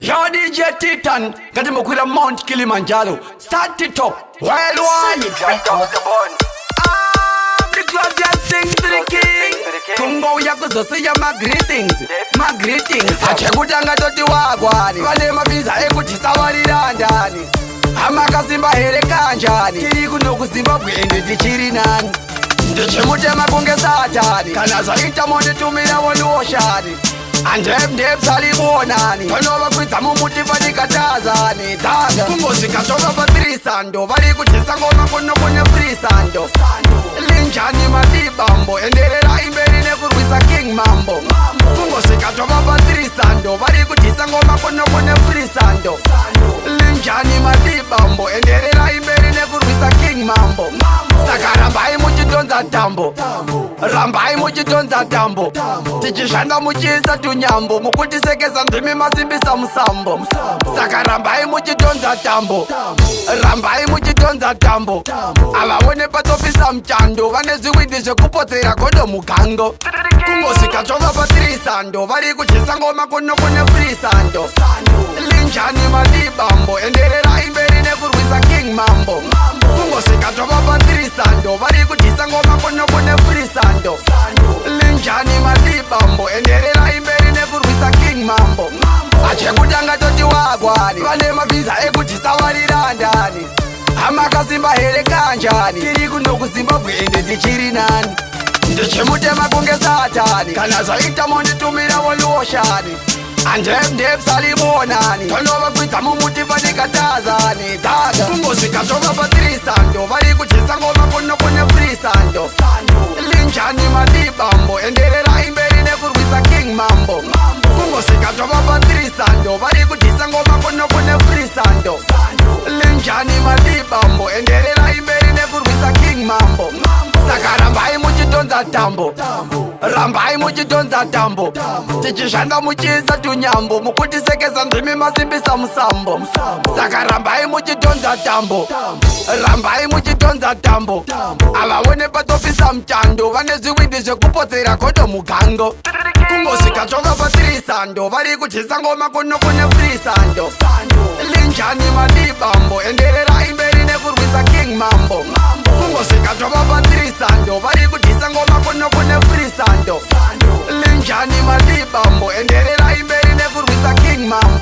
Yo DJ Titan, ngatimbokwira Mount Kilimanjaro. Start it up. Well one. Solid Records. I'm the closest thing to the king. Kungouya kuzosiya magreetings, magreetings. Achekutanga toti wagwani, vane mavhiza ekuti savarira ndani. Hamakasimba here kanjani? Tiri kuno kuZimbabwe ende tichiri nani? Ndichimutema kunge Satani, kana zvaita monditumira wondiwoshani. Andepndepsalibonani tonovakwidza mumuti fanikatazani dhaga kungosvika tovapa vari kudyisa ngoma kuno kune frisando. Linjani madibambo, enderera imberi nekurwisa King Mambo. Kungosvika tovapa vari kudyisa ngoma kuno kune frisando. Linjani madibambo, enderera imberi nekurwisa King Mambo. Saka rambai muchidhonza tambo, rambai muchidhonza tambo, tichishanda muchiisa tunyambo, mukutisekesa ndimi masimbisa musambo. Saka rambai muchidhonza tambo, rambai muchidhonza tambo. Avaone patopisa muchando, vane zviwindi zvekupotsera godo mugango. Kungosvika tovapa tirisando, vari kudyisa ngoma kuno kune frisando. Linjani madibambo, enderera imberi nekurwisa King Mambo. Kungosvika tovapa tirisando, vari kudyisa ngoma kuno kune frisando. Linjani madibambo, enderera imberi nekurwisa King Mambo. Achekutanga toti wagwani, vane mavhiza ekuti savarira ndani. Hamakasimba here kanjani? Tiri kuno kuZimbabwe ende tichiri nani? Ndichimutema kunge Satani, kana zvaita monditumira wondiwoshani. Andepndepsalibonani tonovakwidza mumuti fanikatazani dhaga. Kungosvika tovapa tirisando, vari kudyisa ngoma kuno kune frisando. Linjani madibambo, enderera imberi nekurwisa King Mambo. Kungosvika tovapa tirisando, vari kudyisa ngoma kuno kune frisando. Linjani madibambo, enderera imberi nekurwisa King Mambo. Saka rambai muchidhonza tambo, rambai muchidhonza tambo, tichishanda muchiisa tunyambo, mukutisekesa ndimi masimbisa musambo. Saka rambai muchidhonza tambo, rambai muchidhonza tambo. Avaone patopisa muchando, vane zviwindi zvekupotsera godo mugango. Kungosvika tovapa tirisando, vari kudyisa ngoma kuno kune frisando. Linjani madibambo, enderera imberi nekurwisa King Mambo. Kungosvika tovapa tirisando, vari kudyisa ngoma kuno kune frisando. Linjani madibambo, enderera imberi nekurwisa King Mambo.